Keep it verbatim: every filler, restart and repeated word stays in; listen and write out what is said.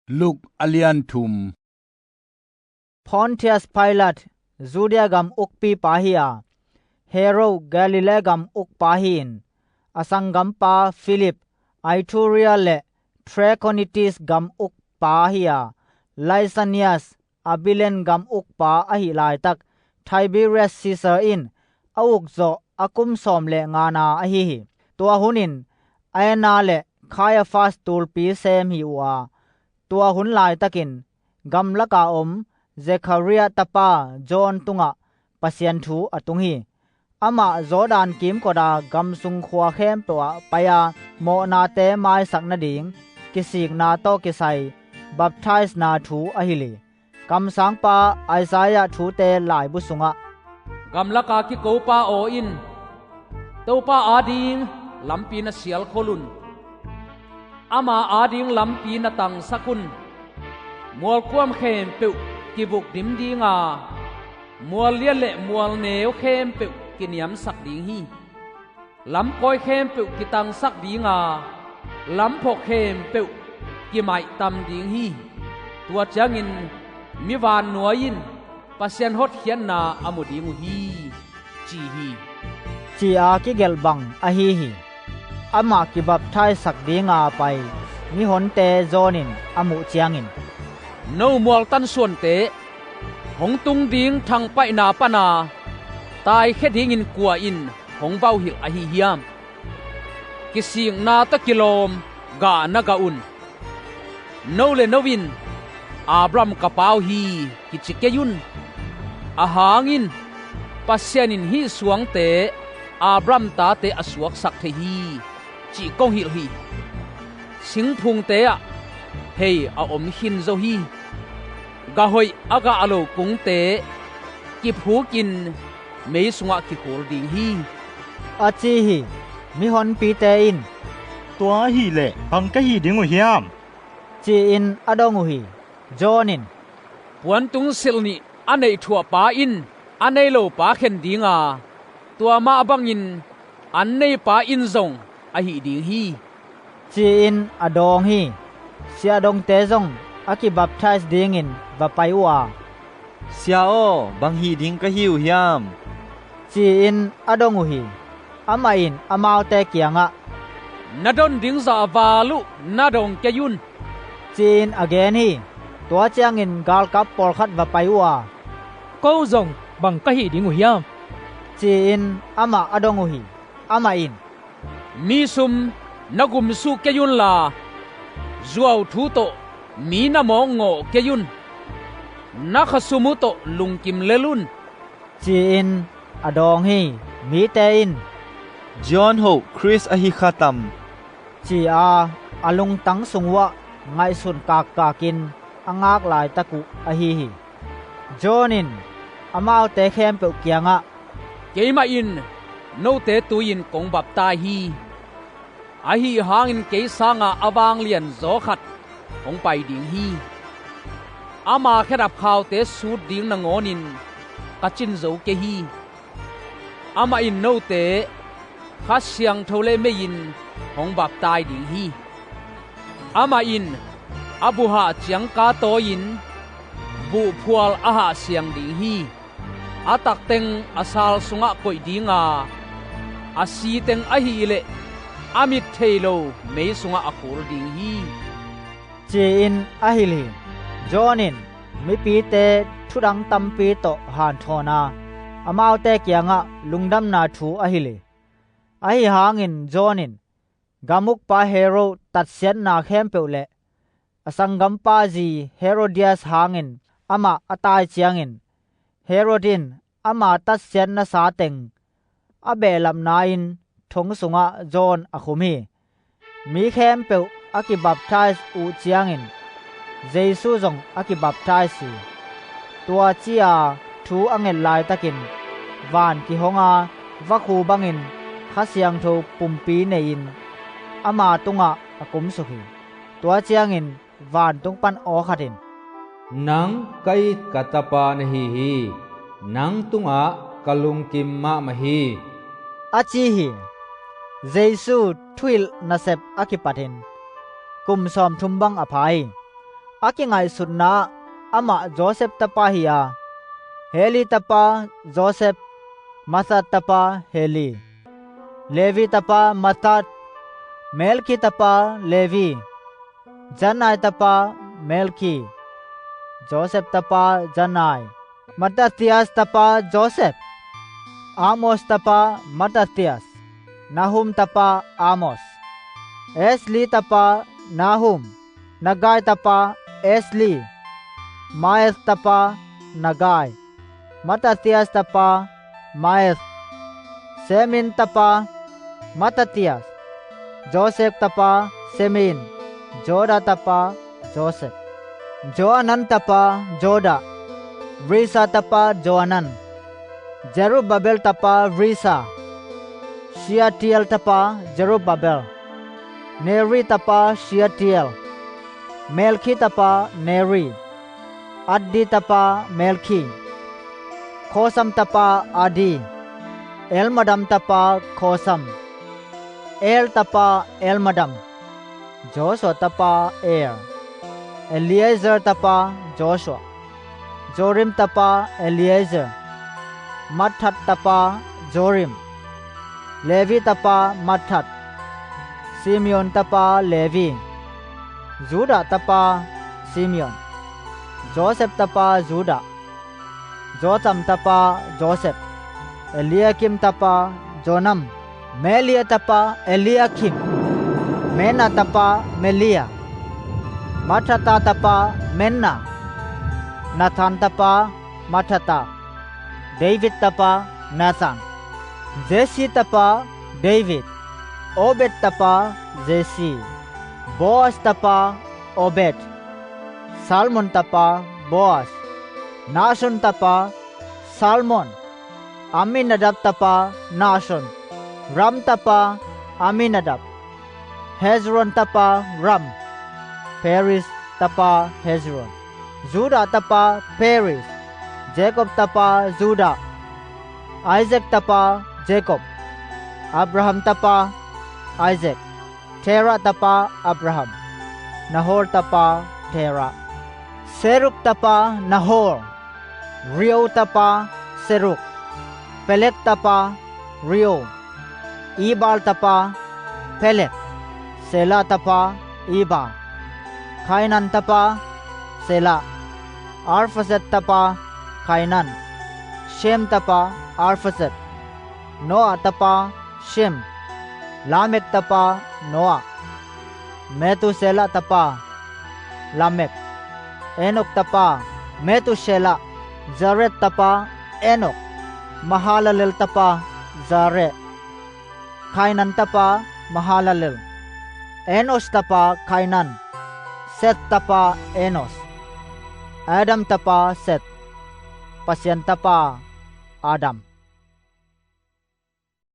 Luk a lian thum. Pontius Pilat, Judea gam ukpi pa hi a, Herod, Galilee gam ukpa hin, a sanggampa Philip, Iturea le Trakhonitis gam ukpa hi a, Lysanias, Abilene gam ukpa a hi laitak, Tiberius Caesar in a uk zau a kum sawm le ngana a hi hi. Tua hun in Anna le Caiaphas tulpi sem hi ua, tua hun laitak in gamlak a um Zechariah tapa John tungah pasian thu a tung hi. Ama Jordan kim kau da gamsung khua khempeu a pai a, mauhna te maisak na ding, kesikna tau kesai, baptisena thu a hi li. Kamsangpa Isaiah thute laibu sungah, Gamlak a kikoupa aw in, Toupa a ding lampi na sial kau lun, ama a ding lampi na tangsak un, mualkuam khempeu kibuk dim ding a, mual lian le mual neu khempeu kiniamsak ding hi. Lamkoi khempeu kitangsak ding a, lamphok khempeu kimai tam ding hi. Tua chiangin mi vannuai in pasian hotkhiatna a mu ding u hi, chi hi, chi a kigelbang a hi hi. Ama kibaptize sak ding a pai mihonte John in a mu chiangin, Nou mual tansuante, hungtung ding thangpaina pana taikhe dingin kua in hung bauhilh a hi hiam? Kesikna ta kilawm ga na ga un. Nou le nou in Abraham kapau hi kichi kei un. A hang in, Pasian in hisuangte Abraham tate a suaksak thei hi, chi kung hilh hi. Singphungte a hei a um hin zau hi. Gahoi a ga a lou kungte kiphûkin mei sungah kikul ding hi, a chi hi. Mihonpite in, Tua hi le bang kahi ding u hiam? chi in a dong u hi. John in, Puantungsilni a neithuapa in a neilou pa khen ding a, tua mâ bangin a nneipa in zong a hih ding hi, chi in a dawng hi. Siadongte zong a kibaptize dingin vapai ua, Sia aw, bang hih ding kahi u hiam? chi in a dong u hi. Amai in amaute kiangah, Na don ding za valu na dawng kei un, chi in a gen hi. Tua chiangin galkap pawlkhat vapai ua, Kau zong bang kahi ding u hiam? chi in ama a dong u hi. Amai in, Misum na gumsu kei un la, zuau thu tau mi na mâ ngau kei un, na khasumu tau lungkim lel un, chi in a dawng hi. Mite in, John hau Khrist a hi khatam, chi a, a lungtang sung uah ngaisun kak kakin a ngak lai tak u a hi hi. John in amaute khempeu kiangah, Keimai in noute tui in kung baptai hi. A hi hangin kei sanga a vanglian zaw khat hung pai ding hi. Ama kerap khaute sut ding nangau nin kachin zau kei hi. Amai in noute khasiangthau le mei in hung baptai ding hi. Amai in a bu hah chiang katau in bu phual a hah siang ding hi. A tak teng a sal sungah koih ding a, a si teng a hi leh a mit theilou mei sungah a kul ding hi, chi in a hi li. John in mipite thudang tampi tau hanthauna, amaute kiangah lungdamna thu a hi li. A hi hangin John in gamukpa Herod tatsiatna khempeu leh a sanggampa ji Herodias hangin ama a tai chiangin, Herod in ama tatsiatna sa teng a behlapna in thung sungah John a khum hi. Mi khempeu a kibaptize u chiangin Jisu zong a kibaptize hi. Tua chi a thu a nget lai takin van kihunga vaku bangin khasiangthau pumpi nei in ama tungah a kumsuk hi. Tua chiangin vantung pan aw khat in, Nang kai katapa na hi hi, nang tungah kalungkim mâ ma hi, a chi hi. Jisu thuhilh nasep a kipat in kum sawmthum bang a phai. A kingai sutna, ama Joseph tapa hia: Heli tapa Joseph, Mathat tapa Heli, Levi tapa Mathat, Melki tapa Levi, Jannai tapa Melki, Joseph tapa Jannai, Mattathias tapa Joseph, Amos tapa Mattathias, Nahum tapa Amos, Esli tapa Nahum, Naggai tapa Esli, Maeth tapa Naggai, Mattathias tapa Maeth, Semin tapa Mattathias, Joseph tapa Semin, Joda tapa Joseph, Joanan tapa Joda, Risa tapa Joanan, Zerubbabel tapa Risa, Shealtiel tapa Zerubbabel, Neri tapa Shealtiel, Melki tapa Neri, Addi tapa Melki, Kosam tapa Addi, Elmadam tapa Kosam, Er tapa Elmadam, Joshua tapa Er, Eliezer tapa Joshua, Jorim tapa Eliezer, Mathat tapa Jorim, Levi tapa Mathat, Simeon tapa Levi, Juda tapa Simeon, Joseph tapa Juda, Jotham tapa Joseph, Eliakim tapa Jonam, Melea tapa Eliakim, Menna tapa Melea, Mathatha tapa Menna, Nathan tapa Mathatha, David tapa Nathan, Jesse tapa David, Obed tapa Jesse, Boaz tapa Obed, Salmon tapa Boaz, Nahson tapa Salmon, Amminadab tapa Nahson, Ram tapa Amminadab, Hezron tapa Ram, Perez tapa Hezron, Juda tapa Perez, Jakob tapa Juda, Isaac tapa Jakob, Abraham tapa Isaac, Terah tapa Abraham, Nahor tapa Terah, Seruk tapa Nahor, Reu tapa Seruk, Peleg tapa Reu, Ebal tapa Peleg, Sela tapa Ebal, Kainan tapa Sela, Arphaxad tapa Kainan, Shem tapa Arphaxad, Noa tapa Shem, Lamek tapa Noa, Metusela tapa Lamek, Enok tapa Metusela, Jared tapa Enok, Mahalalel tapa Jared, Kainan tapa Mahalalel, Enos tapa Kainan, Seth tapa Enos, Adam tapa Seth, Pasian tapa Adam.